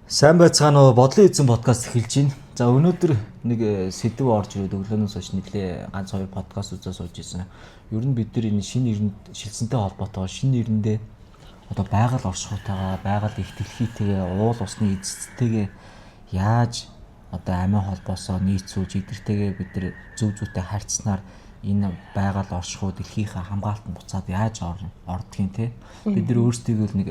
Сайн байцгаана уу? Бодлын эзэн подкаст эхэлж байна. За өнөөдөр нэг сэдэв орж ирээд өглөөнөөс хойш нэлээ ганц хоёр подкаст үзээ сууж исэн. Ер нь бид нар энэ шинэ эрэнд шилсэнтэй холбоотойгоор шинэ эрэндээ одоо байгаль оршихуйтайгаа, байгаль их дэлхийтэйгээ, уул усны эзэдтэйгээ яаж одоо амиа холбоосоо нийцүүлж эдгэртэйгээ бид нар зөв зүйтэй харьцсанаар энэ байгаль оршихуй дэлхийнхээ хамгаалтанд буцаад яаж ордгийг те бид нар өөрсдийгөө л нэг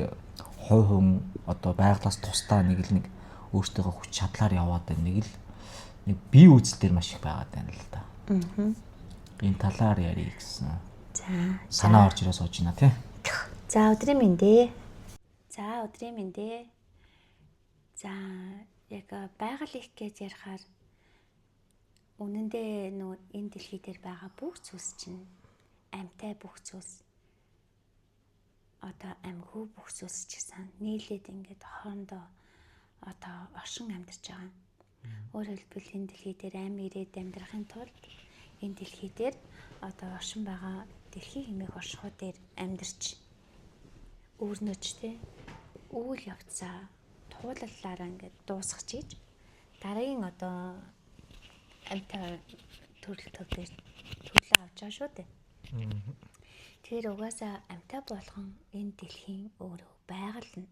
хувь хүн одоо байглаас тусдаа нэг л нэг өөртөөгөө хүч чадлаар яваад байна. Нэг л нэг бие үзэл дээр маш их байгаад байна л да. Аа. Энэ талаар ярих гэсэн. За. Санаа орж ирээ сууж байна тий. За өдрийн мэнд ээ. За өдрийн мэнд ээ. За яг байгаль их гэж ярихаар үнэндээ нөө энэ дэлхий дээр байгаа бүх зүйлс чинь амьтай бүх зүйлс одоо амьгүй бүх зүйлс ч гэсэн нийлээд ингээд хоорондоо одоо оршин амьдарч байгаа. Өөрөөр хэлбэл энэ дэлхий дээр ам ирээд амьдрахын тулд энэ дэлхий дээр одоо оршин байгаа дэлхий хэмээх оршихуй дээр амьдарч өөрнөж те үйл явцаа туулаллаараа ингээд дуусгах чийж дараагийн одоо амьтай төрөл төвдөр төрлөө авч байгаа шүү дээ. Тэгэхээр угаасаа амьтай болгон энэ дэлхийн өөрөө байгаль нь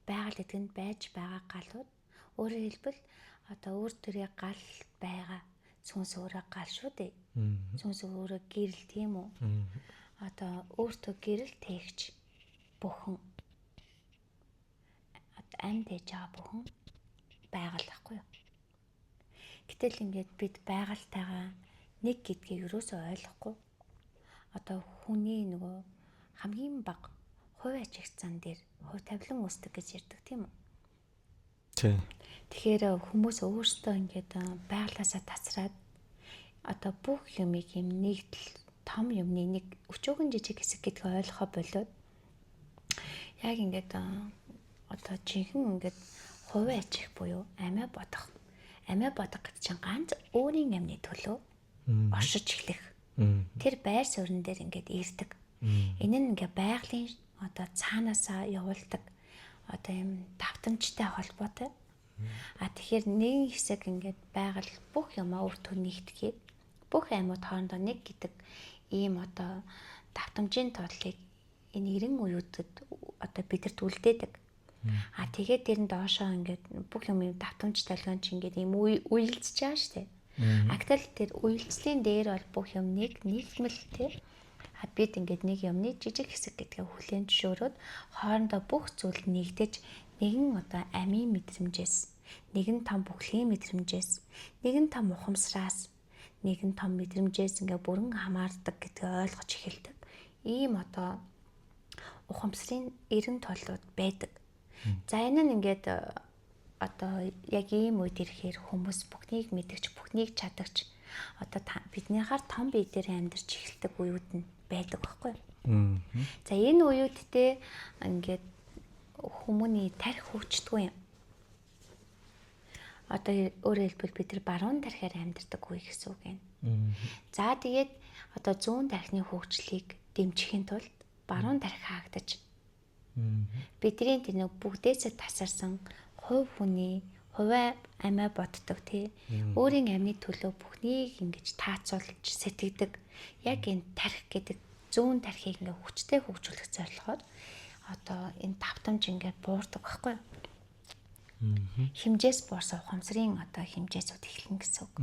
байгаль гэдэг нь байж байгаа галууд өөрөөр хэлбэл одоо өөр төрийн гал байгаа сүнс өөрөө гал шүү дээ. Сүнс өөрөө гэрэл тийм үү? Одоо өөртөө гэрэл тээгч бүхэн амьд ээж байгаа бүхэн байгаль байхгүй юу? Гэтэл ингээд бид байгальтайгаа нэг гэдгийг юусоо ойлгохгүй одоо хүний нөгөө хамгийн бага хувь аж ахуйн зан дээр хувь тавилан үүсдэг гэж ярьдаг тийм үү? Тийм. Тэгэхээр хүмүүс өөрсдөө ингээд байглаасаа тасраад одоо бүх юмыг юм нэгдэл том юмны нэг өчөөхөн жижиг хэсэг гэдгийг ойлгохоо болоод яг ингээд одоо жинхэнэ ингээд хувь аж ах буюу амиа бодох. Амиа бодох гэдэг чинь ганц өөрийн амны төлөө оршиж эхлэх. Тэр байр суурин дээр ингээд ирдэг. Энэ нь ингээ байгалийн одоо цаанаасаа явуулдаг одоо юм давтамжтай холбоотой. А тэгэхээр нэгэн хэсэг ингээд байгаль бүх юмаа үр төр нэгтгэхэд бүх аймууд хоорондоо нэг гэдэг ийм одоо давтамжийн тооллыг энэ 90 үеүүдэд одоо бидэрт үлдээдэг. А тэгээд тэр нь доошоо ингээд бүх юм давтамж толгойн чи ингээд ийм уйлцж байгаа шүү дээ. А гэтэл тэр уйлцлын дээр бол бүх юм нэг нийгмэл тий. А бид ингээд нэг юмны жижиг хэсэг гэдгээ хүлээн зөвшөөрөөд хоорондоо бүх зүйл нэгдэж нэгэн одоо амийн мэдрэмжээс, нэгэн том бүхлийн мэдрэмжээс, нэгэн том ухамсараас, нэгэн том мэдрэмжээс ингээ бүрэн хамаардаг гэдгээ ойлгож эхэлдэг. Ийм одоо ухамсарын эрен толууд байдаг. За энэ нь ингээд одоо яг ийм үед ирэхээр хүмүүс бүхнийг мэдгч, бүхнийг чадагч одоо биднийхаар том бие дээр амьдарч эхэлдэг үеүд нь байдаг байхгүй юу? За энэ үеүдтэй ингээд хүмүүний тарих хөгждөггүй юм. Одоо өөрөөр хэлбэл бид нар баруун тархиар амьдардаг үе гэсэн үг юм. За тэгээд одоо зүүн тархины хөгжлийг дэмжихийн тулд баруун тархи хаагдаж бидний тэр нэг бүгдээсээ тасарсан хувь хүний хувиа амиа боддог тий өөрийн амины төлөө бүхнийг ингэж таацуулж сэтгэдэг яг энэ тархи гэдэг зүүн тархийг ингээ хүчтэй хөгжүүлэх зорилгоор одоо энэ давтамж ингээ буурдаг байхгүй юу? Хэмжээс буурсан ухамсарын одоо хэмжээсүүд эхэлнэ гэсэн үг.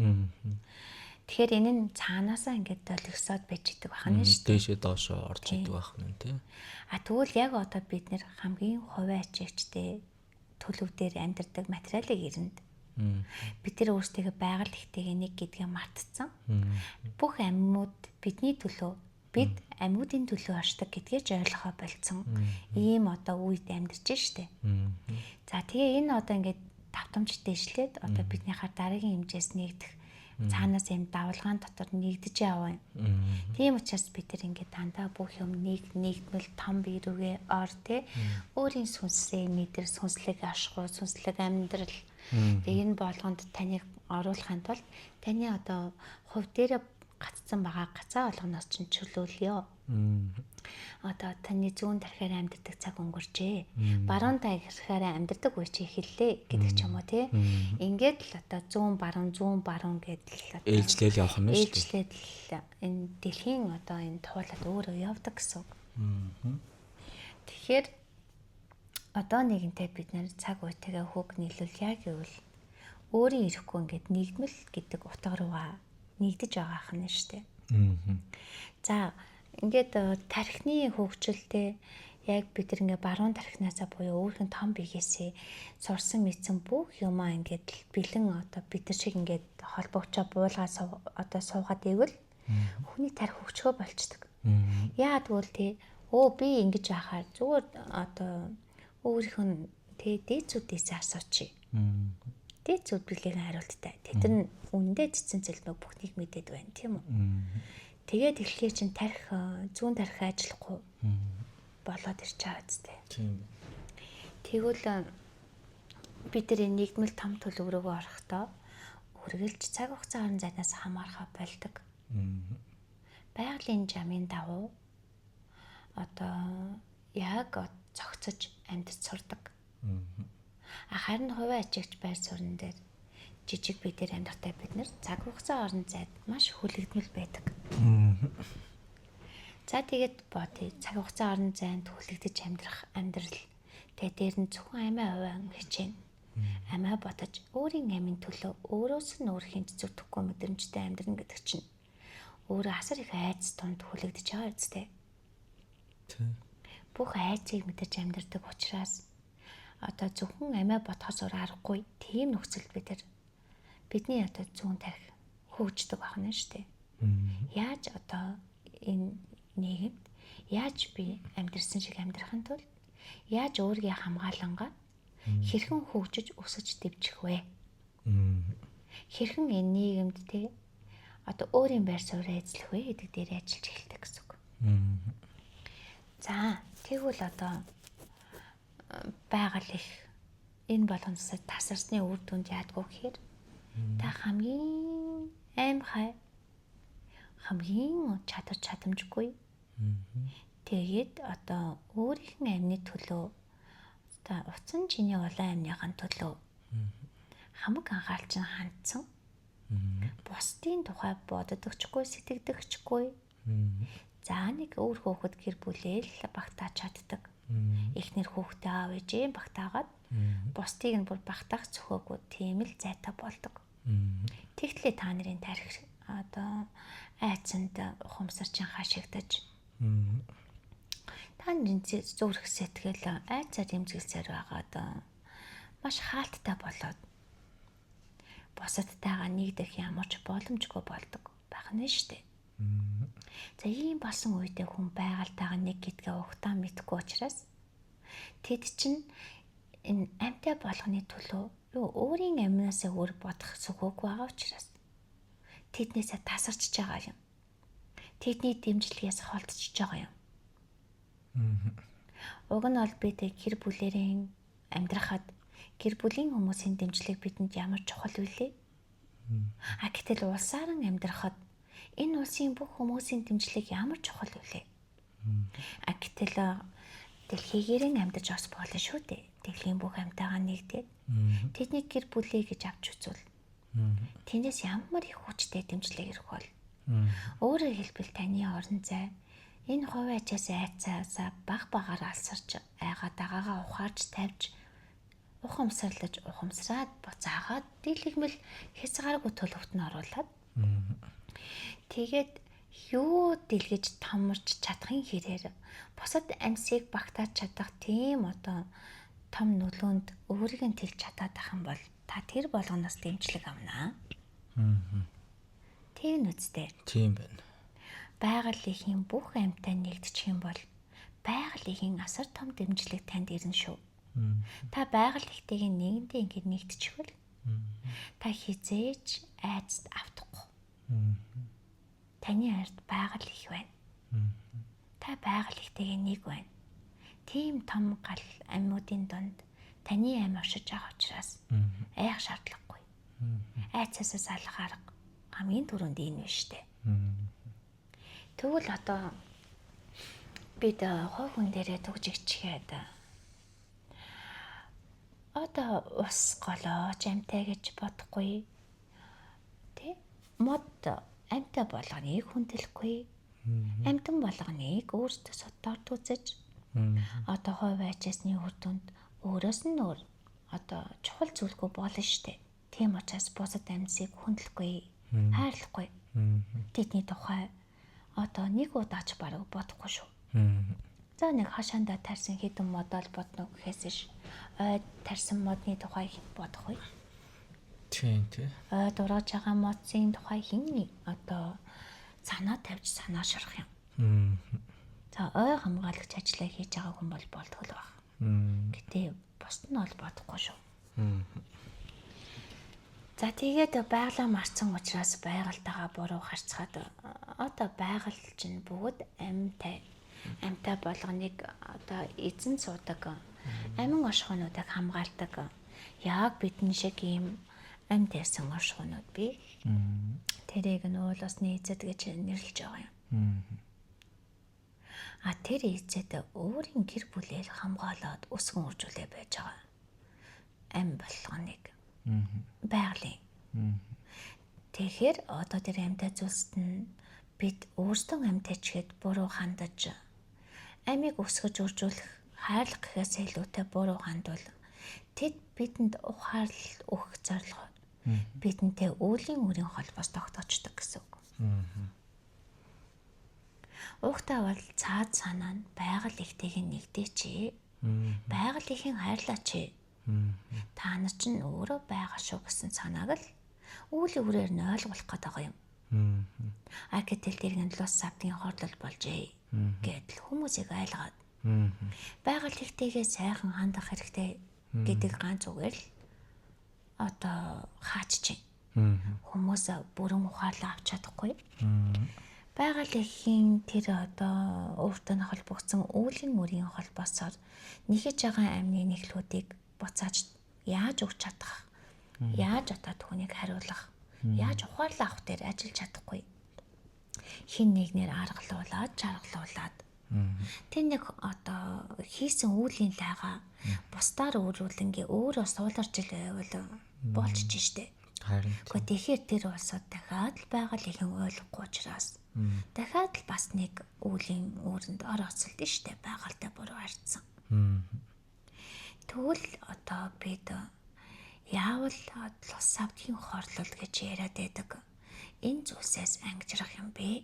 Тэгэхээр энэ нь цаанаасаа ингээд долгисоод байж идэг байна шүү дээ. Дээшээ доошоо орж идэг байх нь тий. А тэгвэл яг одоо бид нэр хамгийн хувиа ачаагчтай төлөв дээр амьдардаг материалыг ирэнд бид тэр өөрсдийгөө байгаль ихтэйгээ нэг гэдгээ мартцсан. Бүх амьмууд бидний төлөө бид амьмуудын төлөө оршдог гэдгээ ч ойлгохоо болцсон. Ийм одоо үед амьдарч штэ. За тэгээ энэ одоо ингээд давтамж дэвшлээд одоо биднийхээ дараагийн хэмжээс нэгдэх цаанаас юм давлгаан дотор нэгдэж яваа юм. Тийм учраас бид нар ингээд дандаа бүх юм нэг нэгдмэл том бие рүүгээ ор тэ өөрийн сүнсээ мэдэр сүнслэг ашгуу сүнслэг амьдрал тэгээ энэ болгонд таныг оруулахын тулд таны одоо хувь дээрээ Гацсан байгаа гацаа болгоноос чинь чөлөөлөё. Одоо таны зүүн тархиар амьдардаг цаг өнгөрчээ. Баруун тархиар амьдардаг үе чи эхэллээ гэдэг ч юм уу тий. Ингээд л одоо зүүн баруун зүүн баруун гэдэл одоо ээлжлээл явах юм шүү дээ. Ээлжлээд л энэ дэлхийн одоо энэ туулаад өөрөө явдаг гэсэн үг. Тэгэхээр одоо нэгэнтээ бид нэр цаг үетэйгээ хөг нийлүүлье гэвэл өөрийн ирэхгүй ингээд нэгдмэл гэдэг утга руугаа нэгдэж байгаа хань шүү дээ. За ингээд тархины хөгжилтэй яг бид нар ингээ баруун тархинаасаа буюу өөрхөн том биегээсээ сурсан мэдсэн бүх юмаа ингээд бэлэн одоо бид нар шиг ингээд холбогчоо буулгаа одоо суугаад ивэл хүний тарих хөгжихөө болчдөг. Яагаад гэвэл те өө би ингэж яхаар зүгээр одоо өөрийнх нь те дээдсүүдээс асуучих. Дээдсүүд билээ хариулттай. Тэд нар үнэндээ цэцэн зэлмэг бүхнийг мэдээд байна тийм үү? Тэгээд тэгэхээр чин тарих зүүн тарих ажиллахгүй болоод ирж байгаа үстэй. Тийм. Тэгвэл бид нар энэ нийгмэл том төлөв рүүгээ орохдоо үргэлж цаг хугацаа орон зайнаас хамаархаа болдог. Байгалийн замын дагуу одоо яг зогцож амьдарч сурдаг. Харин хувийн ачигч байр суурин дээр жижиг бие дээр амьдрахтай бид нар цаг хугацаа орон зайд маш хүлэгдмэл байдаг. За тэгээд бодъё. Цаг хугацаа орон зайд хүлэгдэж амьдрах амьдрал. Тэгээ дээр нь зөвхөн амиа хувиан хичээнэ. Амиа бодож өөрийн амийн төлөө өөрөөс нь өөр хинт зүтгэхгүй мэдрэмжтэй амьдрна гэдэг чинь өөрөө асар их айц тунд хүлэгдэж байгаа үстэй. Тийм. Бүх айцыг мэдэж амьдрдаг учраас одоо зөвхөн амиа бодохоос өөр аргагүй тийм нөхцөлд бид нар бидний одоо зүүн тарих хөгждөг байна шүү дээ. Яаж одоо энэ нийгэмд яаж би амьдрсан шиг амьдрахын тулд яаж өөрийгөө хамгаалангаа хэрхэн хөгжиж өсөж дэвжих вэ? Хэрхэн энэ нийгэмд те одоо өөрийн байр сууриа эзлэх вэ гэдэг дээр ажиллаж эхэлдэг гэсэн үг. За тэгвэл одоо байгаль их энэ болгоноос тасарсны үр дүнд яадгүй гэхээр та хамгийн аимхай хамгийн чадвар чадамжгүй. Тэгээд одоо өөрийнх нь амьны төлөө одоо утсан чиний улаан амьныхын төлөө хамаг анхаарал чинь хандсан. Бусдын тухай боддогчгүй, сэтгэдэгчгүй. За нэг өөр хөөхөд гэр бүлээ л багтааж чаддаг. Эхнэр хүүхдээ аав ээжээ багтаагаад бусдыг нь бүр багтаах зөхөөгүй тийм л зайтай болдог. Тэгтлээ та нарын тарих одоо айцанд ухамсар чинь хашигдаж та нарын зүрх сэтгэл айцаар эмзэгэлсээр байгаад маш хаалттай болоод бусадтайгаа нэгдэх ямар ч боломжгүй болдог байх нь шүү дээ. За ийм болсон үедээ хүн байгальтайгаа нэг гэдгээ угтаа мэдэхгүй учраас тэд чинь энэ амьтай болгоны төлөө юу өөрийн амнаасаа өөр бодох сүхөөгүй байгаа учраас тэднээсээ тасарч байгаа юм. Тэдний дэмжлэгээс холдчихж байгаа юм. Уг нь бол бид гэр бүлэрээ амьдрахад гэр бүлийн хүмүүсийн дэмжлэг бидэнд ямар чухал вүлээ? А гэтэл улсаар нь амьдрахад энэ улсын бүх хүмүүсийн дэмжлэг ямар чухал вүлээ? А гэтэл дэлхийгээрээ амьдарч бас болно шүү дээ. Дэлхийн бүх амьтайгаа нэгдээд тэдний гэр бүлээ гэж авч үзвэл тэндээс ямар их хүчтэй дэмжлэг ирэх бол. Өөрөөр хэлбэл таны орон зай энэ хувийн ачаас айцаасаа баг багаар алсарч айгаа дагаагаа ухаарч тавьж ухамсарлаж ухамсараад буцаагаад дийлэгмэл хязгааргүй төлөвт нь оруулаад тэгээд юу дэлгэж томорч чадахын хэрээр бусад амьсыг багтааж чадах тийм одоо том нөлөөнд өөрийг нь тэлж чадаад ах юм бол та тэр болгоноос дэмжлэг авнаа. Тийм үстэй. Тийм байна. Байгаль ихийн бүх амьтай нэгдчих юм бол байгаль ихийн асар том дэмжлэг танд ирнэ шүү. Та байгаль ихтэйгээ нэгэнтээ ингэж нэгдчихвэл та хизээж айцд автахгүй. Таны ард байгаль их байна. Та байгаль ихтэйгээ нэг байна. Тийм том гал амьмуудын дунд таны ам оршиж байгаа учраас айх шаардлагагүй. Айцаасаа салах арга хамгийн түрүүнд энэ биш үү? Тэгвэл одоо бид хувь хүн дээрээ түгжигчгээд одоо ус голооч амьтай гэж бодохгүй. Тэ? Мод амьтай болгоныг хүндлэхгүй. Амьтан болгоныг өөртөө содоор үзэж одоо хувь ачаасны үр дүнд өөрөөс нь өөр одоо чухал зүйлгүй болно штэ. Тийм учраас бусад амьсыг хүндлэхгүй, хайрлахгүй. Тэдний тухай одоо нэг удаач бараг бодохгүй шүү. За нэг хашаандаа тарьсан хэдэн модол бодно гэхээс ш ойд тарьсан модны тухай хэн бодох вэ? Тийм тий. Ойд ургаж байгаа модсын тухай хэн одоо санаа тавьж санаа шарах юм. За ой хамгаалагч ажлаа хийж байгаа хүн бол болтгол баг. Гэтэ бусд нь бол бодохгүй шүү. За тэгээд байгалаа марцсан учраас байгальтайгаа буруу харьцаад одоо байгаль чинь бүгд амьтай. Амьтай болгоныг одоо эзэн суудаг. Амин оршихуйнуудыг хамгаалдаг. Яг бидний шиг ийм амьд ярьсан оршихуйнууд бий. Тэрийг нь уул усны эзэд гэж нэрлэж байгаа юм. А тэр эзэд өөрийн гэр бүлээ хамгаалаад өсгөн үржүүлээ байж байгаа. Ам болгоныг. Байгалийн. Тэгэхээр одоо тэр амьтай зүйлсд нь бид өөрсдөө амьтай ч гэхэд буруу хандаж амийг өсгөж үржүүлэх хайрлах гэхээс илүүтэй буруу хандвал тэд бидэнд ухаал өгөх зорилгоор бидэнтэй үүлийн үрийн холбоос тогтоочдөг гэсэн үг. Угтаа бол цаад санаа нь байгаль ихтэйг нь нэгдээч. Байгаль ихэн хайрлаач. Та нар чинь өөрөө байгаа шүү гэсэн санааг л үүлийн үрээр нь ойлгуулах гээд байгаа юм. А гэтэл тэр нь лус савдын хорлол болжээ гэдэл хүмүүсийг айлгаад байгаль ихтэйгээ сайхан хандах хэрэгтэй гэдэг ганц үгээр л одоо хааччих. Хүмүүс бүрэн ухаалаа авч чадахгүй. Байгаль эхийн тэр одоо өөртөө нь холбогдсон үүлийн үрийн холбоосоор нэхэж байгаа амьны нэхлүүдийг буцааж яаж өгч чадах, яаж одоо түүнийг хариулах, яаж ухаалаа авах дээр ажиллаж чадахгүй. Хин нэгнээр аргалуулаад, чаргалуулаад тэр нэг одоо хийсэн үүлийн лайгаа бусдаар өөрүүлэнгээ өөрөө сууларч ил байвал болчих штэ. Харин. Гэхдээ тэгэхээр тэр улсууд дахиад л байгаль ихэн ойлгохгүй учраас дахиад л бас нэг үүлийн үүрэнд орооцолд штэ байгальтай буруу харьцсан. Тэгвэл одоо бид яавал лус савдгийн хорлол гэж яриад байдаг. Энэ зүйлсээс ангижрах юм бэ?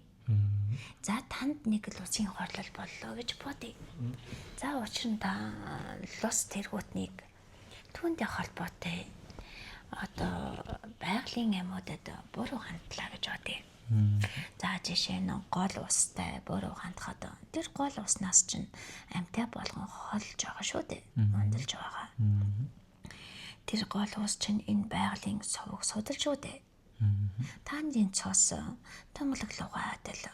За танд нэг лусын хорлол боллоо гэж бодъё. За учир нь та лус тэргүүтнийг түүнтэй холбоотой одоо байгалийн амьудад буруу хандлаа гэж бодъё. За жишээ нь гол устай буруу хандхад тэр гол уснаас чинь амьтай болгон холж байгаа шүү дээ. Ундалж байгаа. Тэр гол ус чинь энэ байгалийн сувг судалж шүү дээ. Тааны цус тунгалаг адил.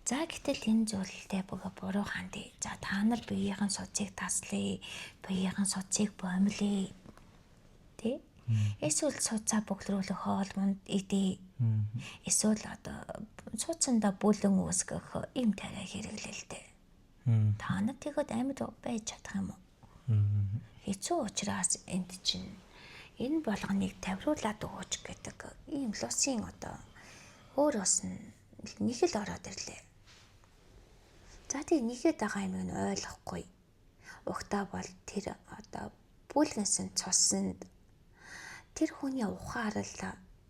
За гэтэл энэ зүйлтэй бөгөө буруу хандъя. За та нар биеийн судсыг таслая, биеийн судсыг бомлие. Тэ? Эсвэл судсаа бөглөрүүлэх хоол унд идэ. Эсвэл одоо судсандаа бүлэн үүсгэх им тариа хэрэглэлтэй. Та нар тэгэд амьд байж чадах юм уу? Хэцүү учраас энд чинь энэ болгоныг тавируулад өгөөч гэдэг ийм лусын одоо өөрөөс нь нэг л ороод ирлээ. За тийм нэхэд байгаа юм нь ойлгохгүй. Угтаа бол тэр одоо бүлгэнсэн цуснд тэр хүний ухаарл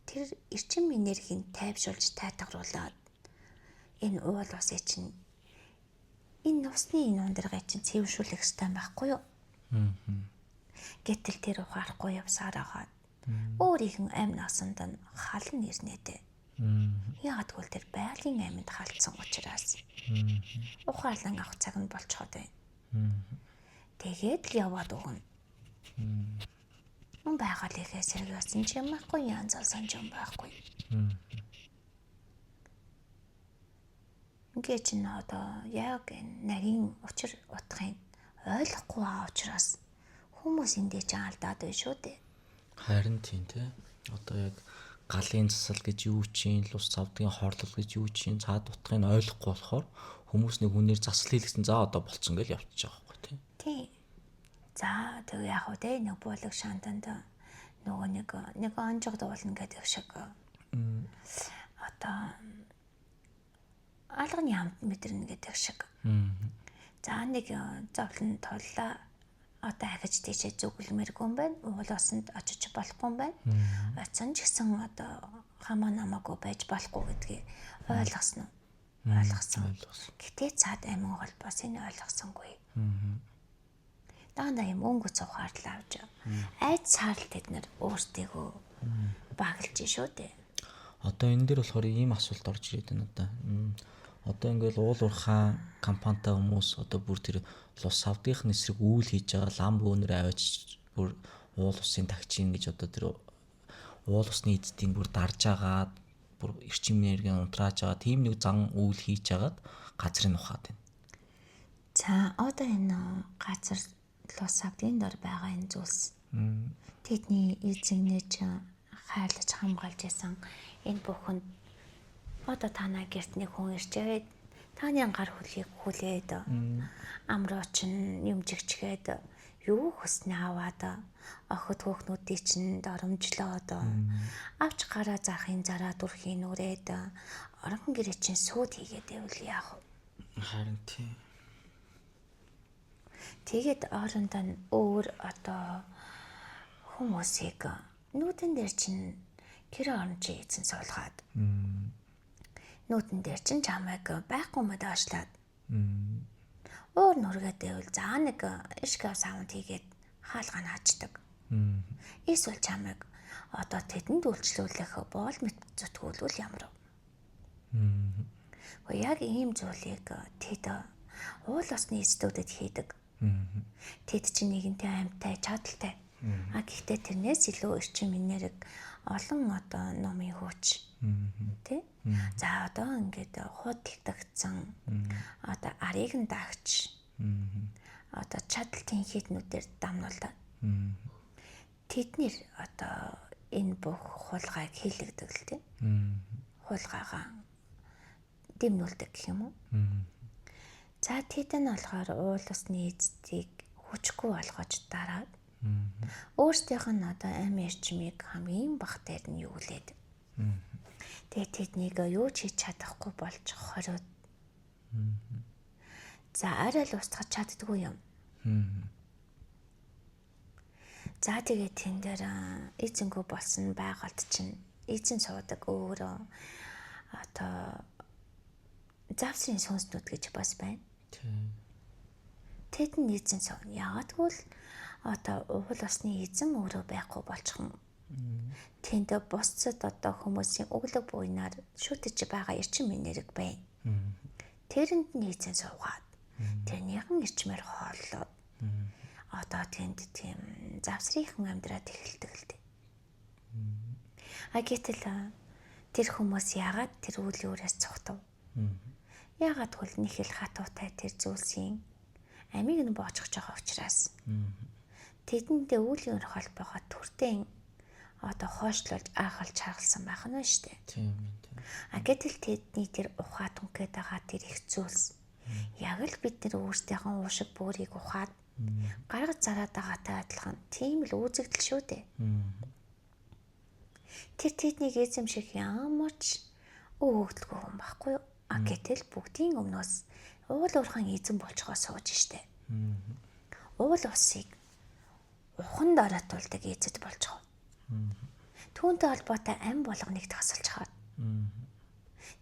тэр эрчим энергийг тайвшруулж тайтгаруулад энэ уул усыг чинь энэ усны энэ ундрагыг чинь цэвэршүүлэх ёстой байхгүй юу? Гэтэл тэр ухаарахгүй явсаар агаад өөрийнх нь амь насанд нь халан ирнэ дээ. Яагаад гэвэл тэр байгалийн амьд халдсан учраас ухаалан авах цаг нь болцоход байна. Тэгээд л яваад өгнө. Мөн байгаль ихээ сэрэг явсан ч юм байхгүй, янз олсон ч юм байхгүй. Ингээд чинь одоо яг энэ нарийн учир утгыг ойлгохгүй байгаа учраас хүмүүс эндээ ч алдаад байна шүү дээ. Харин тийм тий. Одоо яг Галын засал гэж юу чинь, лус цавдгийн хорлол гэж юу чинь, цаад утгыг ойлгохгүй болохоор хүмүүс нэг хүнээр засал хийлгэсэн за одоо болцсон гэж явчихж байгаа байхгүй тий. Тий. За тэгээ яг уу те нэг буулаг шантанд нөгөө нэг онжиг дуулна гэдэг шиг. Одоо алганы хамт мэдэрнэ гэдэг шиг. За нэг зовлон туллаа. Одоо ахиж тийшээ зүгэлмээргүй юм байна. Уул усанд очиж болохгүй юм байна. Очсон ч гэсэн одоо хамаа намаагүй байж болохгүй гэдгийг ойлгосон уу? Ойлгосон. Гэтэ цаад амин холбоос энэ ойлгосонгүй. Дандаа юм өнгө цухаар л авч. Айд цаарл тэд нар өөртөөгөө баглж шүү дээ. Одоо энэ дэр болохоор ийм асуулт орж ирээд байна одоо. Одоо ингээл уул уурхаан компанитай хүмүүс одоо бүр тэр лус савдынх нь эсрэг үйл хийж байгаа лам бөөнөр аваач бүр уул усын тагчин гэж одоо тэр уул усны эзэдийг бүр дарж агаад бүр эрчим энерги унтрааж байгаа тийм нэг зан үйл хийж агаад газрыг ухаад байна. За одоо энэ газар лус савдын дор байгаа энэ зүйлс. Тэдний эзэн нэж хайрлаж хамгаалж исэн энэ бүхэнд одоо танаа гэрт нэг хүн ирчээд таны гар хүлийг хүлээд амруу чинь юм жигчгээд юу хүснэ аваад охид хөөхнүүдийг чинь доромжлоод авч гараа зарахын зараа дүрхийн нүрээд орон гэрээ чинь сүйд хийгээд байвал яах вэ? Харин тийм. Тэгээд орондоо өөр одоо хүмүүсийг нүүдэн дээр чинь гэр орон чи эзэн суулгаад нүүдэн дээр чинь чамайг байхгүй мэд аашлаад уур нүргээд байвал за нэг ишгав саунд хийгээд хаалгаа наачдаг. Эсвэл чамайг одоо тэдэнд үйлчлүүлэх боол мэт зүтгүүлвэл ямар вэ? Гэхдээ яг ийм зүйлийг тэд уул усны эцдүүдэд хийдэг. Тэд чинь нэгэнтэй амьтай чадaltaй. А гэхдээ тэрнээс илүү эрчим энерги олон одоо номын хүч. Тэ? За одоо ингээд худалдагдсан одоо арыг нь дагч одоо чадалтын хийднүүдээр дамнуулдаг. Тэд нэр одоо энэ бүх хулгайг хийлэгдэг л тэ. Хулгайгаа дэмнүүлдэг гэх юм уу? За тэд нь болохоор уул усны эцдийг хүчгүй болгож дараад өөрсдийнх нь одоо амь эрчмийг хамгийн бага дээр нь юулээд. Тэгээ тэднийг юу ч хийж чадахгүй болж хориод. За арай л устгах чаддгүй юм. За тэгээ тэн дээр эзэнгүй болсон байгальд чинь эзэн суудаг өөрөө одоо завсын сүнснүүд гэж бас байна. Тэд нь эзэн сууна. Яагаад гэвэл одоо уул усны эзэн өөрөө байхгүй болчихно. Тэнд бусцад одоо хүмүүсийн өглөг буйнаар шүтэж байгаа эрчим энерги байна. Тэрэнд нь эзэн суугаад тэрнийхэн эрчмээр хооллоод одоо тэнд тийм завсрынхан амьдраад эхэлдэг л дээ. А гэтэл тэр хүмүүс яагаад тэр үйл өөрөөс цухтав? Яагаад гэвэл нэг хэл хатуутай тэр зүйлсийн амийг нь боочгож байгаа учраас тэдэндээ үлийн өр холбоогоо төртөн одоо хойшлуулж аахалж харгалсан байх нь шүү дээ. Тийм ээ. Тийм. А гэтэл тэдний тэр ухаа түнхээд байгаа тэр их зүйлс яг л бид нэр өөрсдийнхөө уушиг бөөрийг ухаад гаргаж зараад байгаатай адилхан тийм л үүзэгдэл шүү дээ. Тэр тэднийг эзэмших ямар ч өгөгдөлгүй хүн байхгүй юу? А гэтэл бүгдийн өмнөөс уул уурхайн эзэн болчгоо сууж штэ. Уул усыг уханд оройтуулдаг эзэд болчгоо. Түүнтэй холбоотой ам болгоныг тасалж хаад.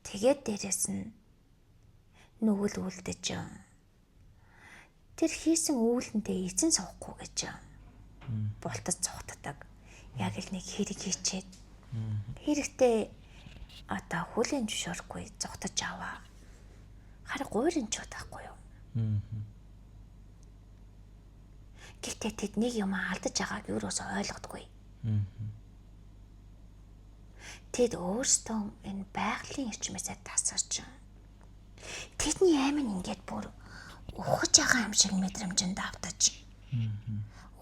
Тэгээд дээрэс нь нүгэл үлдэж тэр хийсэн үүлэндээ эзэн суухгүй гэж бултаж цухтдаг. Яг л нэг хэрэг хийчээд хэрэгтэй одоо хүлээн зөвшөөрөхгүй зугтаж аваа. Харин гуйрын ч байхгүй юу? Гэхдээ тэд нэг юм алдаж байгааг юуроос ойлгодгүй. Тэд өөрсдөө энэ байгалийн эрчмээсээ тасарч тэдний амин ингээд бүр ухаж байгаа юм шиг мэдрэмжинд автаж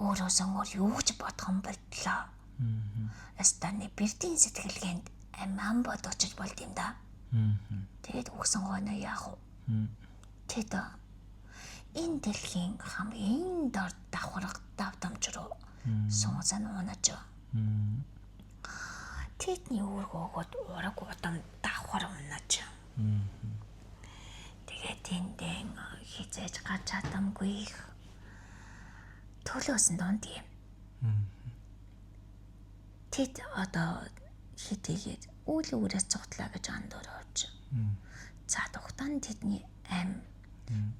өөрөөсөө өөр юу ч бодох юм болтлоо. Эстаны бэрдийн сэтгэлгээнд амь бодогчж болд юм да. Тэгээд үгсэн гойно яах вэ? Тэд энэ дэлхийн хамгийн дор давхарга давтамж руу суусан унаж. Тэдний үүрэг өгөөд ураг удам давхар унаж. Тэгээд тэндэн хизээж гарч чадамгүй их төлөөсөн дунд юм. Тэд одоо хитийгээд үйл үүрээс цугтлаа гэж андуурч. За тухтан тэдний ам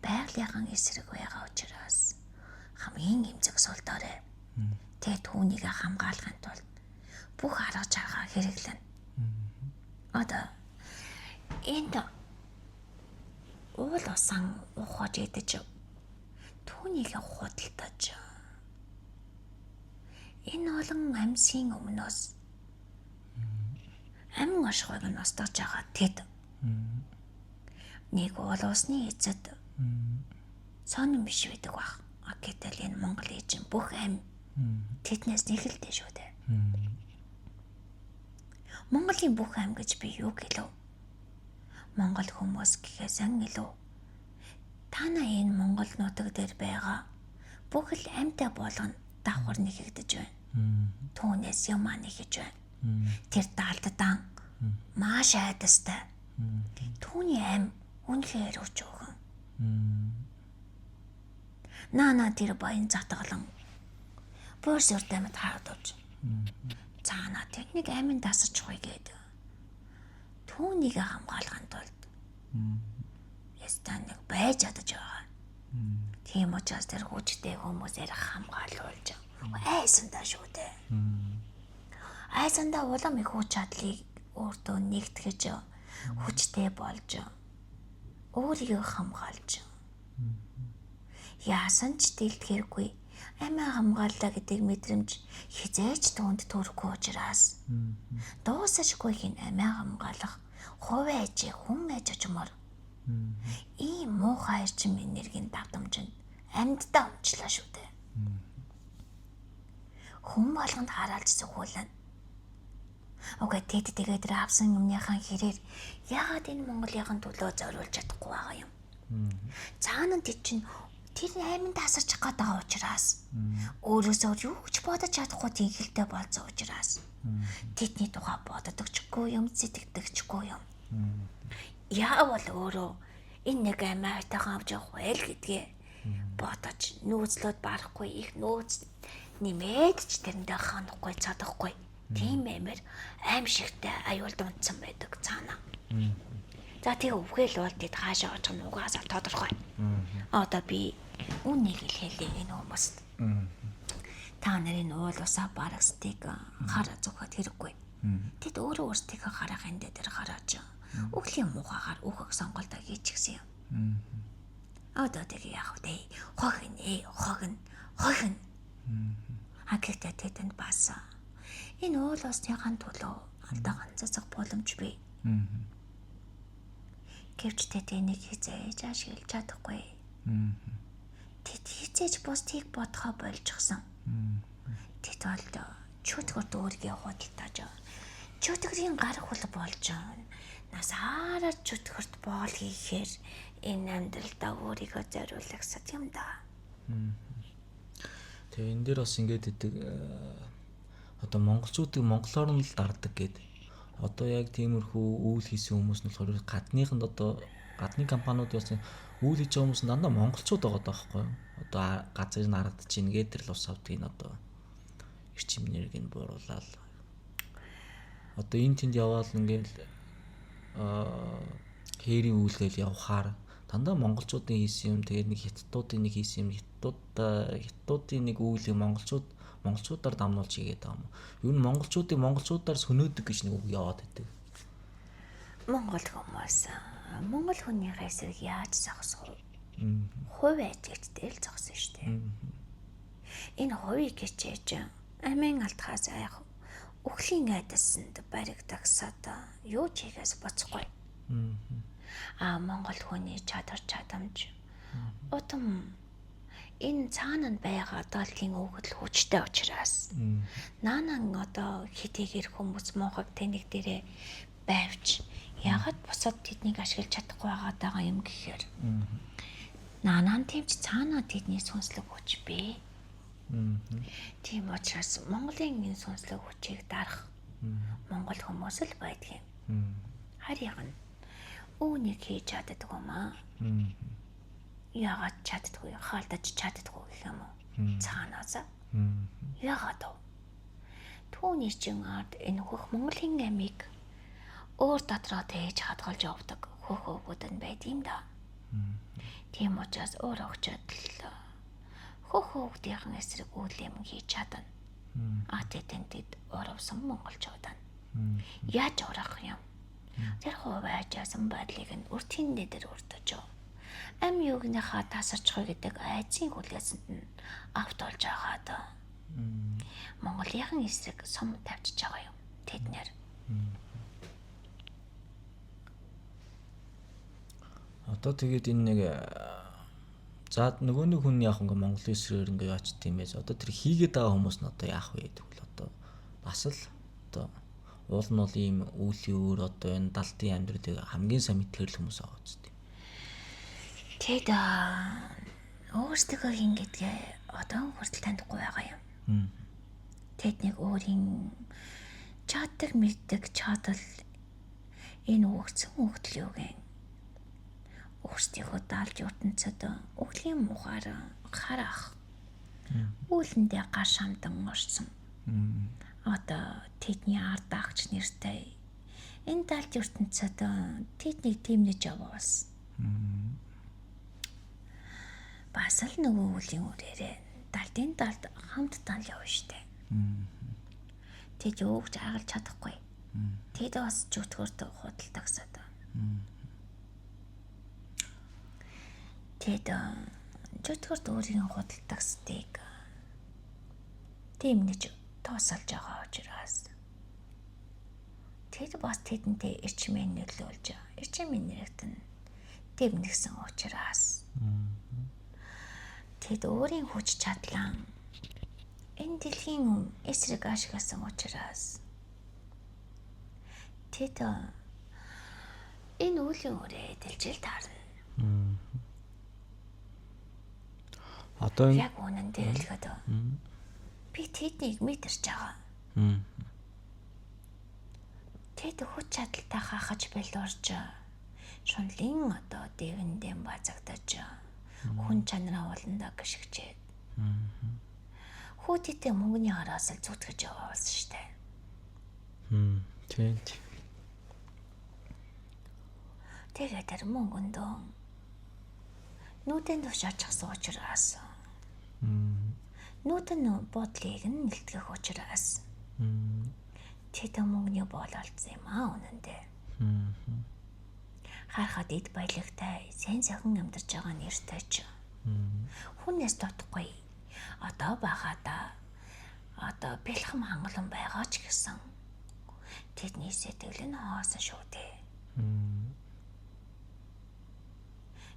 байгалийнхаа эсрэг байгаа учраас хамгийн эмзэг сул дорой. Тэгээд түүнийг хамгаалахын тулд бүх арга чаргаа хэрэглэнэ. Одоо энд уул усан ухаж идэж түүнийг худалдаж энэ олон амьсын өмнөөс амин оршихуйг нь устгаж байгаа тэд нэг уул усны эцэд сонин биш байдаг баг. Гэтэл энэ Монгол ээжин бүх ам тэднээс нэхэлтэй шүү дээ. Монголын бүх ам гэж би юу гэлв? Монгол хүмүүс гэхээс ан илүү. Та нар энэ Монгол нутаг дээр байгаа бүх л амьтай болгоно давхар нэхэгдэж байна. Түүнээс юмаа нэхэж байна. Тэр даалдадан маш айдастай. Түүний ам үнэхээр өчөөхөн. Наана тэр баян затгалан боор сүртэй мэт харагдаж. Цаана тэрнийг амин дасаж хуй гээд. Түүнийг хамгаалахын тулд ястаа нэг байж чадаж байгаа. Тийм учраас тэр хүчтэй хүмүүсээр хамгаалуулж айсандаа шүү дээ. Айсандаа улам их хүч чадлыг өөртөө нэгтгэж хүчтэй болж өөрийгөө хамгаалж яасан ч дэлтгэргүй амиа хамгааллаа гэдэг мэдрэмж хизээж түүнд төрөхгүй учраас дуусашгүй хин амиа хамгаалах хувь аж хүн аж очмоор ийм муухай эрчим энергийн давтамж нь амьддаа өмчлөө шүү дээ. Хүн болгонд хараалж зүгүүлнэ. Окей, тэд тэгээд тэр авсан юмныхаа хэрээр яагаад энэ Монголынхан төлөө зориулж чадахгүй байгаа юм? Цаана тэд чинь тэр айманд тасарч гээд байгаа учраас өөрөөсөө юу ч бодож чадахгүй тэнхэлтэй болсон учраас тэдний тухай боддогчгүй юм, сэтгэдэгчгүй юм. Яавал өөрөө энэ нэг амиатайхан авч явах байл гэдгээ бодож нөөцлөөд барахгүй их нөөц нэмээд ч тэрэндээ ханахгүй чадахгүй. Тийм аймаар аимшигтай аюулд унтсан байдаг цаана. За тэгээ өвгөл бол тэд хаашаа очих нь угаасаа тодорхой. Одоо би үннийг л хэлье энэ хүмүүст. Та нарын уул усаа барагсдыг хар зүгхэд хэрэггүй. Тэд өөрөө өөрсдийнхөө харах энэ дээр хараач. Өглийн муухагаар өөхөх сонголтоо хийчихсэн юм. Одоо тэгээ яах вэ? Хохин хогн хохин. А гэхдээ тэдэнд бас энэ уул усныхаа төлөө алдаа ганцаацах боломж бий. Гэвч тэд энийг хизээж ашиглаж чадахгүй. Тэд хизээж бусдыг бодхоо болчихсон. Тэд бол чөтгөрт өөрийгөө худалдаж чөтгөрийн гар хул болж насаараа чөтгөрт боол хийхээр энэ амьдралдаа өөрийгөө зориулах юм да. Тэгээ энэ дээр бас ингэж идэг одоо монголчуудыг монголоор нь л дарддаг гэд. Одоо яг тиймэрхүү үйл хийсэн хүмүүс нь болохоор гадныханд одоо гадны компаниуд яасан үйл хийж байгаа хүмүүс нь дандаа монголчууд байгаа даахгүй юу? Одоо газар нь харагдаж ийн гээд тэр л ус авдгийг одоо эрчим энергийг бууруулаад одоо энэ тэнд яваал ингээл хээрийн үйлгээл явхаар дандаа монголчуудын хийсэн юм, тэгээд нэг хятадуудын нэг хийсэн юм, хятадуудын нэг үйлийг монголчуудаар дамнуулж хийгээд байгаа юм. Ер нь монголчуудыг монголчуудаар сөнөөдөг гэж нэг үг яваад байдаг. Монгол хүмүүс монгол хүний эсрэг яаж зогсох вэ? Хувь ажигчтэй л зогсон шүү дээ. Энэ хувийг хичээж амийн алдхаас айх үхлийн айдасанд баригдагсаад юу ч хийхээс боцохгүй. А монгол хүний чадвар чадамж утам Энэ цаана нь байгаа даалгын өгөл хүчтэй учраас наанан одоо хэдийгээр хүмүүс муухай тэнэг дээрээ байвч ягаад бусад тэднийг ашиглаж чадахгүй байгаа юм гэхээр наанан тэмч цаана тэдний сүнслэг хүч бий. Тийм учраас Монголын энэ сүнслэг хүчийг дарах Монгол хүмүүс л байдгийн. Харийг нь үүнийг хийж чаддаг юм аа. Яагаад чаддаггүй, хаалдаж чаддаггүй гэх юм уу? Цаанаасаа. Яагаад вэ? Түүний чин ард энэ хөх Монголын амийг өөр дотроо тээж хадгалж явдаг хөх өвгүүд нь байд юм да. Тийм учраас өөр огчод л хөх өвгдийнхэн эсрэг үйл юм хийж чадна. А тэдэнд уравсан монголчууд нь. Яаж урах юм? Тэр хувайжсэн байдлыг нь уртын дээр өртөж. Ам югныхаа тасарчгүй гэдэг айцын хүлээсэнд нь автуулж байгаад Монголынхан эсрэг сум тавьчихж байгаа юм тэд нэр. Одоо тэгээд энэ нэг за нөгөө нэг хүн яах ингээ Монголын эсрэгээр ингээ яач тийм байж одоо тэр хийгээд байгаа хүмүүс нь одоо яах вэ гэвэл одоо бас л одоо уул нь бол ийм үүлийн өөр одоо энэ далдын амьдралыг хамгийн сайн мэдхээр л хүмүүс байгаа үстэй. Тэд өөрсдөө хин гэдгээ одоо хүртэл танихгүй байгаа юм. Тэд нэг өөрийн чаддаг мэддэг чадал энэ өгсөн өгдөл юу гэн өөрсдийнхөө даалж ертөнцид өглийн мухаар харах үүлэндээ гар шамдан орсон. Одоо тэдний ард агч нэртэй энэ даалж ертөнцид тэднийг тэмнэж явуулсан. Бас л нөгөө үлийн үрээрээ далдын далд хамт дал явна штэ. Тэд юу ч агалж чадахгүй. Тэд бас зүтгэрт худалдагсаад. Тэд зүтгэрт өөрийн худалдагсдыг тэмнэж тоосолж байгаа учраас тэд бас тэдэнтэй эрчмэн нөлөөлж эрчмэн нэрэгтэн тэмнэгсэн учраас тэд өөрийн хүч чадлаа энэ дэлхийн эсрэг ашигласан учраас тэд энэ үлийн өрөө дэлжил таарна. Одоо яг үнэндээ хэлэхэд би тэднийг мэдэрч байгаа. Тэд хүч чадалтай хахаж бэлуурч шунлын одоо дэвэндэн базагдаж хүн чанараа ууландаа гიშгчээд хүүтэйтэй мөнгөний араас л зүтгэж яваалсан штэ. Тийм. Тэгээд тэр мөнгөндөө нүдэн тушаачихсан учраас нүдэн бодлыг нь нэлтгэх учраас тэд мөнгөний боололцсон юм аа үнэндээ. Харахад эд баялагтай сайн сайхан амьдарч байгаа нэртэй ч хүнээс дутахгүй. Одоо байгаадаа одоо бэлхэм хангалан байгаа ч гэсэн тэдний сэтгэл нь хоосон шүү дээ.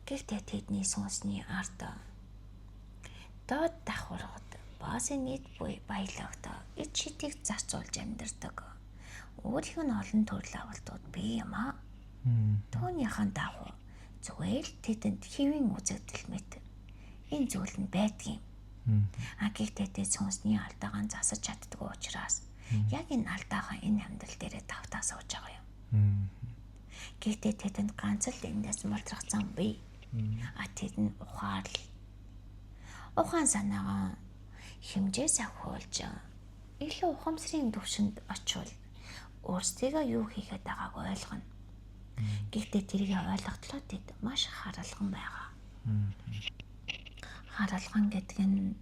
Гэхдээ тэдний сүнсний ард доод давхаргад бас нийт баялагт эд шидийг зарцуулж амьдардаг. Өөрийнх нь олон төрөл авалтууд бий юм аа. Түүнийхэн дагуу зүгээр л тэдэнд хэвийн үзэгдэл мэт энэ зүйл нь байдгийн. А гэхдээ тэд сүнсний алдаагаа засаж чаддгүй учраас яг энэ алдаагаа энэ амьдрал дээрээ тавтаа сууж байгаа юм. Гэхдээ тэдэнд ганц л эндээс мултрах зам бий. А тэд нь ухаал ухаан санаагаа хэмжээ сахиулж илүү ухамсарын түвшинд очивол өөрсдийгөө юу хийгээд байгааг ойлгоно. Гэхдээ тэрийг ойлготлоо тэд маш харалган байгаа. Харалган гэдэг нь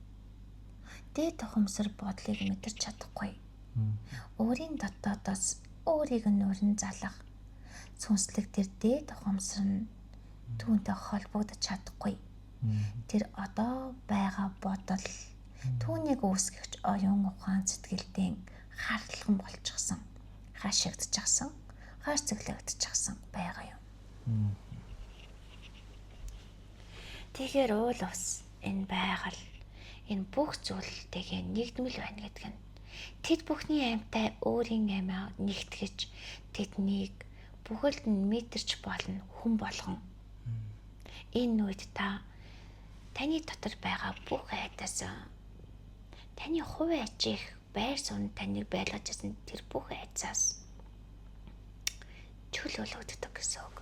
дээд ухамсар бодлыг мэдэрч чадахгүй. Өөрийн дотоодоос өөрийг нь нүрэн залах сүнслэг тэр дээд ухамсар нь түүнтэй холбогдож чадахгүй. Тэр одоо байгаа бодол түүнийг үүсгэгч оюун ухаан сэтгэлдээ харалган болчихсон, хашигдчихсан, харцаглагдчихсан байгаа юм. Тэгэхээр уул ус Энэ байгаль энэ бүх зүйлтэйгээ нэгдмэл байна гэдэг нь. Тэд бүхний амьтай өөрийн амиа нэгтгэж тэднийг бүхэлд нь мэдэрч болно хүн болгон. Энэ үед та таны дотор байгаа бүх айдас, таны хувь ажих байр суурь таныг байлгаж байсан тэр бүх айдсаас чөлөөлөгддөг гэсэн үг.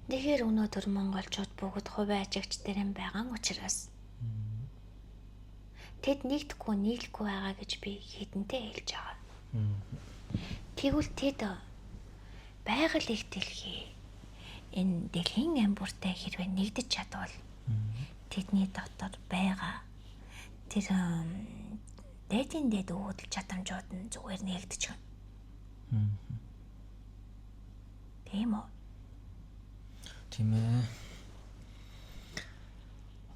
Тэгэхээр өнөөдөр монголчууд бүгд хувь ажигч дээр байгаа учраас тэд нэгдэхгүй нийлэхгүй байгаа гэж би хэдэнтэй хэлж байгаа. Тэгвэл тэд байгаль их дэлхий энэ дэлхийн ам бүртэй хэрвээ нэгдэж чадвал тэдний дотор байгаа тэр дээдийн дээд үүдэл чадамжууд нь зүгээр нэгдэж байна. Тийм үү? Тийм ээ.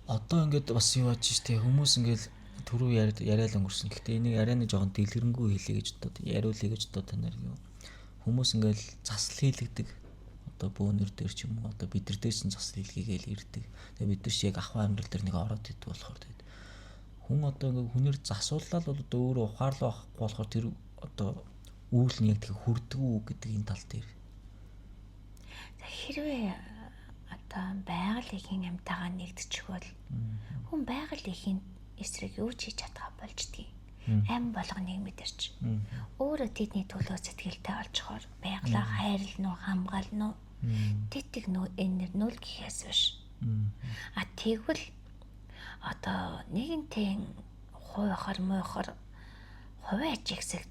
Одоо ингээд бас юу яаж штэ хүмүүс ингээд түрүү яриад өнгөрсөн. Гэхдээ энийг арай нэг жоохон дэлгэрэнгүй хэлье гэж бодод, яриулъя гэж бодод танаар юу. Хүмүүс ингээд засал хийлэгдэг. Одоо бөөнөр дээр ч юм уу одоо бид нар дээр ч засал хийлгээгээл ирдэг. Тэгээ бид нар ч яг ахуй амьдрал дээр нэг ороод идэв болохоор тэгээд хүн одоо ингээд хүнээр засууллаа л бол одоо өөрөө ухаарлаа авахгүй болохоор тэр одоо үйл нь яг тэг хүрдгүү гэдэг энэ тал дээр. За хэрвээ одоо байгаль эхийн амтайгаа нэгдчихвэл хүн байгаль эхийн эсрэг юу ч хийж чадгаа болждгийг. Ам болгоныг мэдэрч. Өөрөө тэдний төлөө сэтгэлтэй олжхоор байгалаа хайрлна уу, хамгаална уу? Тэтгэг нөө энэ нүл гэхээс биш. А тэгвэл одоо нэгэнтэн хуйхар муйхар хувиа ажигсаг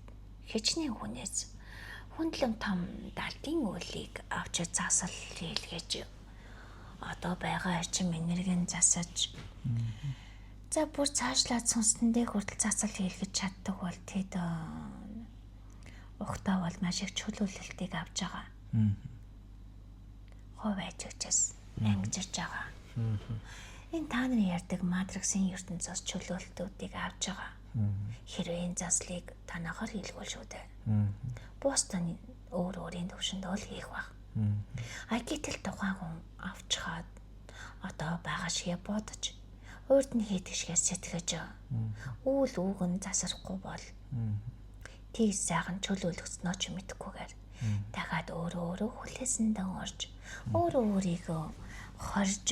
хичнээн хүнээс хүндлэн том далтын үлийг авч засал хийлгэж одоо байгаа эрчим энергийн засаж за бүр цаашлаад сүнсэндээ хүртэл засал хийлгэж чаддаг бол тэд ухтаа бол маш их чөлөөлөлтийг авч байгаа. Хувь ажигчаас ангижирч байгаа. Энэ та нарын ярьдаг матриксын ертөнцөөс чөлөөлтүүдийг авч байгаа. Хэрвээ энэ заслыг танаагаар хийлгүүл шүү дээ. Бостон өөр өөрийн төвшөнд л хийх баг. А гэтэл тухайн хүн авчхаад одоо байгаа шигэ бодож урд нь хийдэг шигээ сэтгэж үйл үг нь засрахгүй бол тийс сайхан чөлөөлөгдснөө ч мэдэхгүйгээр дахиад өөрөө өөрөө хүлээсэндээ орж өөрөө өөрийгөө хорж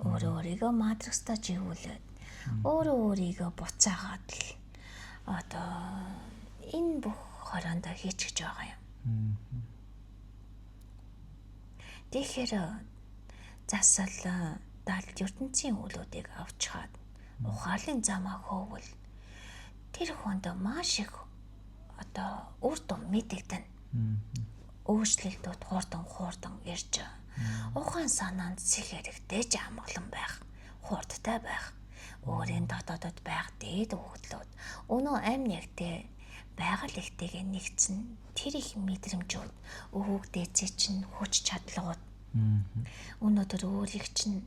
өөрөө өөрийгөө матрикстай живүүлээд өөрөө өөрийгөө буцаагаад л одоо энэ бүх хороондоо хийчихэж байгаа юм. Тэгэхээр засал далд ертөнцийн үйлүүдийг авчхаад ухаалын замаа хөөвөл тэр хүнд маш их одоо үр дүн мэдэгдэнэ. Өөрчлөлтүүд хурдан ирж ухаан санаанд сэх хэрэгтэйж амгалан байх, хурдтай байх, өөрийн дотоодод байх дээд өгдлүүд өнөө амь нэгтэй байгаль ихтэйгээ нэгдсэн тэр их мэдрэмжүүд өвөг дээдсээ чинь хүч чадлууд өнөөдөр өөрийг чинь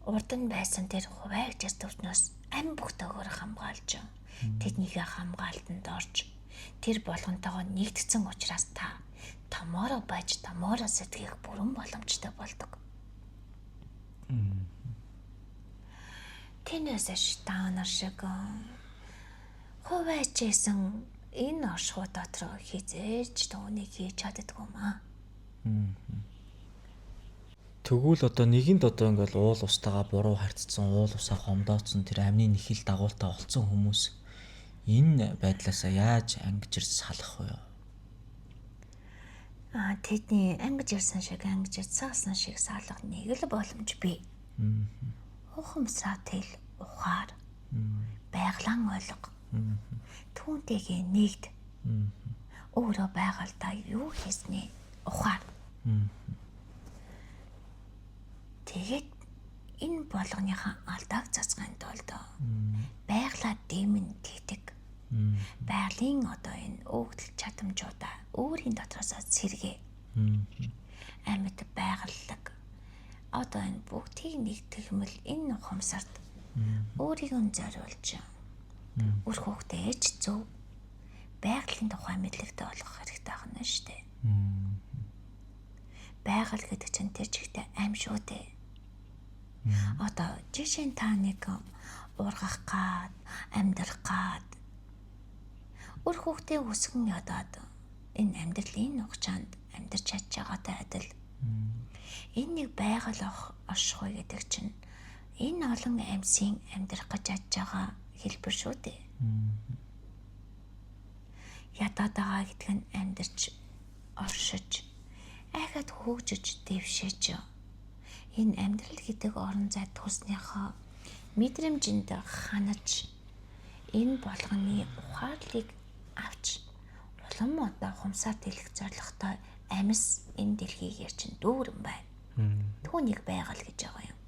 урд нь байсан тэр хуваагч төвчнөөс ам бүхтэйгээр хамгаалж тэднийхээ хамгаалтанд орж тэр болгонтойгоо нэгдсэн учраас та томоороо байж томоороо сэтгэх бүрэн боломжтой болдог. Тэнээс та нар шиг хуваач исэн энэ оршихуй дотор хизээж түүнийг хийж чаддгүй юм аа. Тэгвэл одоо нэгэнд одоо ингээл уул устайгаа буруу харьцсан, уул усаа хомдооцсон тэр амны нэхэл дагуултай олцсон хүмүүс энэ байдлаасаа яаж ангижирч салах вэ? Аа тэдний ангиж ирсэн шиг ангиж цаасан шиг салах нэг л боломж бий. Ухамсараа тэл ухаар байглаан ойлго. Түүнтэйгээ нэгд. Өөрөө байгальдаа юу хийсний ухаар. Тэгээд энэ болгоныхаа алдааг цацгын тулд байглаа дэмэн тэгдэг. Байгалийн одоо энэ өөгдөл чадамжуудаа өөрийн дотроосоо сэргээ. Амьд байгаллаг. Одоо энэ бүгдийг нэгтгэмэл энэ ухамсарт өөрийгөө зориулж үр хүүхдээ ч зөв байгалийн тухай мэдлэгтэй болгох хэрэгтэй байна шүү дээ. Байгаль гэдэг чинь тэр чигтээ ам шүү дээ. Одоо жишээ нь та нэг ургах гад, амьдрах гад үр хүүхдээ өсгөн ядаад энэ амьдралын хугацаанд амьдарч чадж байгаатай адил. Энэ нэг байгаль оршихуй гэдэг чинь энэ олон амьсын амьдрах гэж чадж байгаа хэлбэр шүү дээ. Ядаад байгаа гэдэг нь амьдарч оршиж айхад хөгжиж дэвшиж энэ амьдрал гэдэг орон зай төрснийхөө мэдрэмжинд ханаж энэ болгоны ухаарлыг авч улам одоо хумсаар дэлэх зорилготой амьс энэ дэлхийгээр чинь дүүрэн байна. Түүнийг байгаль гэж байгаа юм.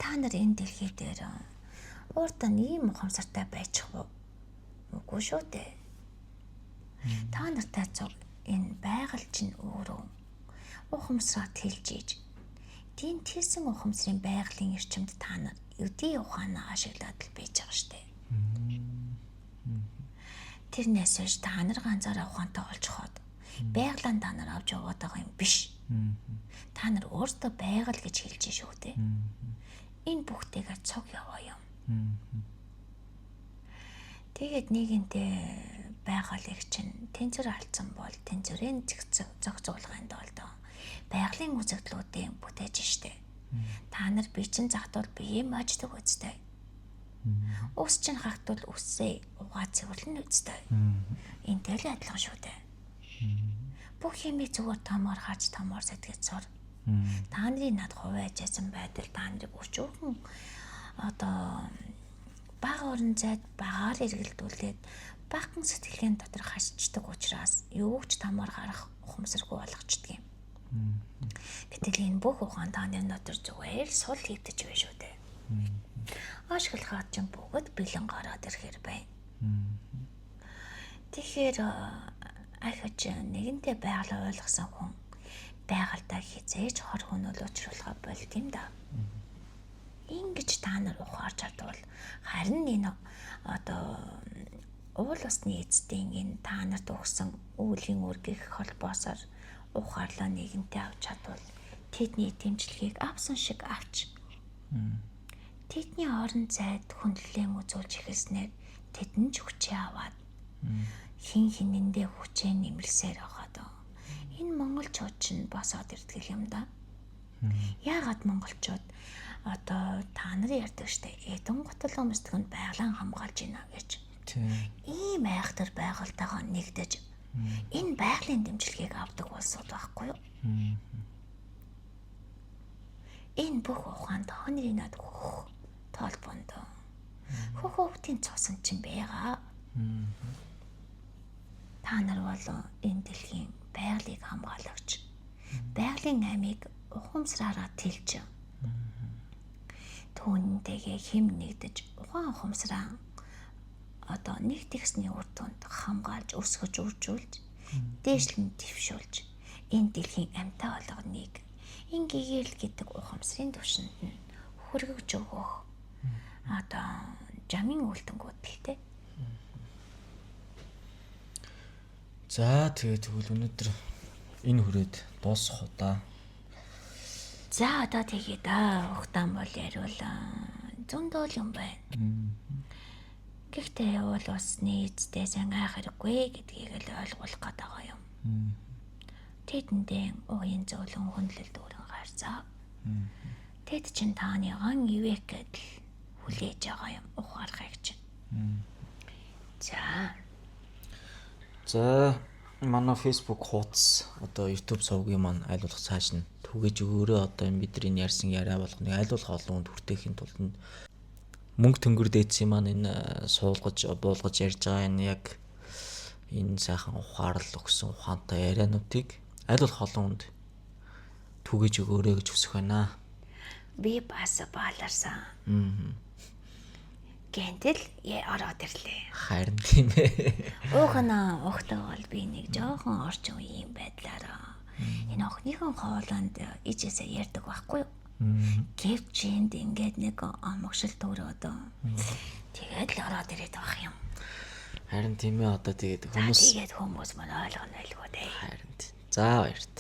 Та нар энэ дэлхий дээр ууртаа ийм ухамсартай байчих уу? Үгүй шүү дээ. Та нартай цуг энэ байгаль чинь өөрөө ухамсараа тэлж иж тийм тэлсэн ухамсарын байгалийн эрчимд та нар өдий ухаанаа ашиглаад л байж байгаа штэ. Тэрнээс хойш та нар ганцаараа ухаантай болчиход байгалаа та нар авч яваад байгаа юм биш. Та нар өөртөө байгаль гэж хэлж шүү дээ. Энэ бүгдтэйгээ цуг яваа юм. Тэгээд нийгэнтэй байгалыг чинь тэнцвэр алдсан бол тэнцвэрийн зохицуулахын тулд байгалийн үзэгдлүүдийн бүтээж штэ. Та нар би чинь загтвал бие маждаг үстэй. Ус чинь хагтвал үсээ угаа цэвэрлэн үстэй. Энтэй л адилхан шүү дээ. Бүх юмыг зүгээр томоор харж томоор сэтгэж сур. Та нарын над хувиажсэн байдал та нарыг өчүүхэн одоо бага орон зайд багаар эргэлдүүлээд багахан сэтгэлгээний дотор хашчдаг учраас юу ч томоор харах ухамсаргүй болгочдөг юм. Гэтэл энэ бүх ухаан та нарын дотор зүгээр л сул хийгдэж байна шүү дээ. Ашиглахад ч бүгд бэлэн гараад ирэхэр байна. Тэгэхээр ахиж нэгэнтээ байгалаа ойлгосон хүн байгальдаа хизээж хор хөнөөл учруулгаа болд юм да. Ингэж та нар ухаарч чадвал харин энэ одоо уул усны эцдийн энэ та нарт өгсөн үүлийн үргэх холбоосоор ухаарлаа нэгэнтээ авч чадвал тэдний дэмжлэгийг авсан шиг авч тэдний орон зайд хүндлэн үзүүлж эхэлснээр тэдэн ч хүчээ аваад хин хинэндээ хүчээ нэмэлсээр байгаад энэ монголчууд чинь босоод ирдэг юм да. Яагаад монголчууд одоо та нар ярьдаг штэ эдэн гутал өмсдөг нь байгалаа хамгаалж байна гэж. Ийм айхтар байгальтайгаа нэгдэж энэ байгалийн дэмжлэгийг авдаг улсууд байхгүй юу? Энэ бүх ухаан тооны над хөх толбонд. Хөх хөвтийн цусан чинь байгаа. Та нар бол энэ дэлхийн байгалийг хамгаалагч. Байгалийн амийг ухамсараараа тэлж түүнтэйгээ хим нэгдэж ухаан ухамсараа одоо нэг тэгсний үр дүнд хамгаалж өсгөж үржүүлж дээшлэн дэвшүүлж энэ дэлхийн амьтаа болгоныг энэ гэгэрэл гэдэг ухамсарын түвшинд нь хөргөж өгөх одоо жамын үлдэнгүүд л тээ. За тэгээд тэгвэл өнөөдөр энэ хүрээд дуусгах уу да. За одоо тэгээд ухтаан бол яриул зөндөл юм байна. Гэхдээ уул усны эцдээ сайн айх хэрэггүй гэдгийг л ойлгуулах гээд байгаа юм. Тэдэндээ ууян зөөлөн хүндлэл дүүрэн гарцаа. Тэд чинь тааныгаан ивэх гэдэл хүлээж байгаа юм ухаарахыг чинь. За. За манай Facebook хуудас одоо YouTube сувгийн маань аль болох цааш нь түгэж өгөөрэй. Одоо энэ бидний ярьсан яриа болгоныг аль болох олон хүнд хүртээхийн тулд мөнгө төнгөр дээдсийн маань энэ суулгаж буулгаж ярьж байгаа энэ яг энэ сайхан ухаарл өгсөн ухаантай яриануудыг аль болох олон хүнд түгэж өгөөрэй гэж хүсэх байна. Би бас бааларсан. Гэнтэл ороод ирлээ. Харин тийм ээ. Уухна ухтаа бол би нэг жоохон орчин үеийн байдлаараа энэ охиныхон хоолойнд ижээсээ ярьдаг байхгүй юу? Гэвч энд ингээд нэг омогшил төрөөд тэгээд л ороод ирээд байх юм. Харин тийм ээ одоо тэгээд хүмүүс тэгээд хүмүүс мань ойлгоно байлгүй дээ. Харин. За баярт.